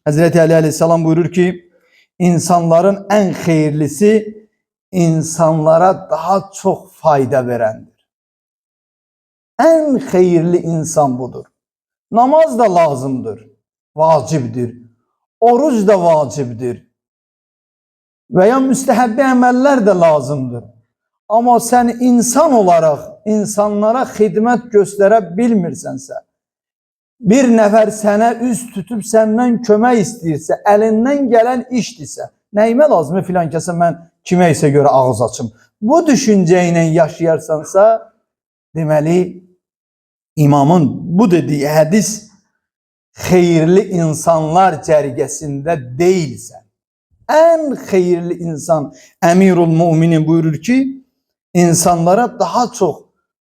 Hazreti Ali Aleyhisselam buyurur ki, insanların en xeyirlisi insanlara daha çok fayda verendir. En xeyirli insan budur. Namaz da lazımdır, vacibdir. Oruc da vacibdir. Veya müstəhəbbi əməllər də lazımdır. Amma sən insan olaraq insanlara xidmət göstərə bilmirsənsə, bir nəfər sənə üz tutub səndən kömək istəyirsə, əlindən gələn işdirsə, nəyimə lazımı filan kəsə mən kimə isə görə ağız açım. Bu düşüncə ilə yaşayarsansa, deməli imamın bu dediyi hədis xeyirli insanlar cərgəsində deyilsən. Ən xeyirli insan Əmirul Müminin buyurur ki, insanlara daha çox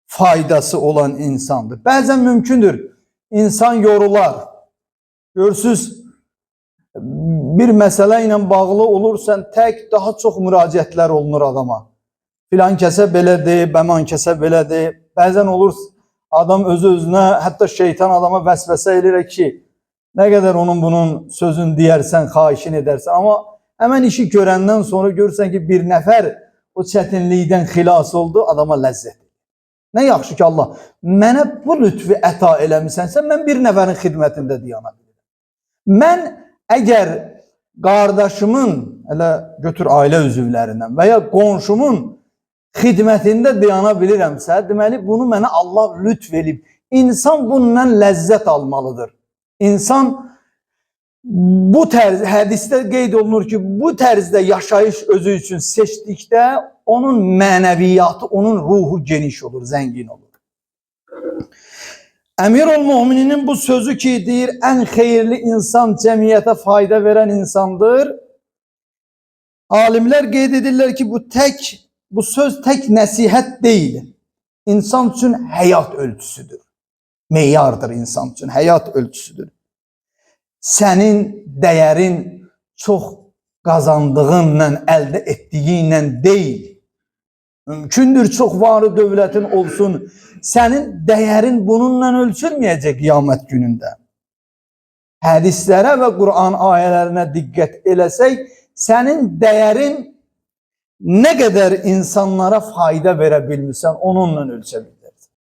faydası olan insandır. Bəzən mümkündür insan yorular. Görürsüz bir məsələ ilə bağlı olursan tək daha çox müraciətlər olunur adama. Filan kəsə belə de, bəman kəsə belə de. Bəzən olur adam özü özünə, hətta şeytan adama vəsvəsə eləyir ki, nə qədər onun bunun sözünü deyərsən, xahişini edərsən. Amma həmən işi görəndən sonra görürsən ki, bir nəfər o çətinlikdən xilas oldu, adama ləzzət. Nə yaxşı ki Allah mənə bu lütfü əta eləmisənsə, mən bir nəfərin xidmətində dayana bilirəm. Mən əgər qardaşımın, elə götür ailə üzvlərindən və ya qonşumun xidmətində dayana bilirəmsə, deməli bunu mənə Allah lütf elib. İnsan bundan ləzzət almalıdır. İnsan bu tərz hədisdə qeyd olunur ki, bu tərzdə yaşayış özü üçün seçdikdə onun mənəviyyatı, onun ruhu geniş olur, zəngin olur. Əmirul Müminin bu sözü ki, deyir, ən xeyirli insan cəmiyyətə fayda verən insandır. Alimlər qeyd edirlər ki, bu söz tək nəsihət deyil. İnsan üçün həyat ölçüsüdür. Meyardır insan üçün, həyat ölçüsüdür. Sənin dəyərin çox qazandığınla, əldə etdiyinlə deyil. Mümkündür çox varı dövlətin olsun. Sənin dəyərin bununla ölçülməyəcək qiyamət günündə. Hədislərə və Quran ayələrinə diqqət eləsək, sənin dəyərin nə qədər insanlara fayda verə bilmirsən, onunla ölçə bilir.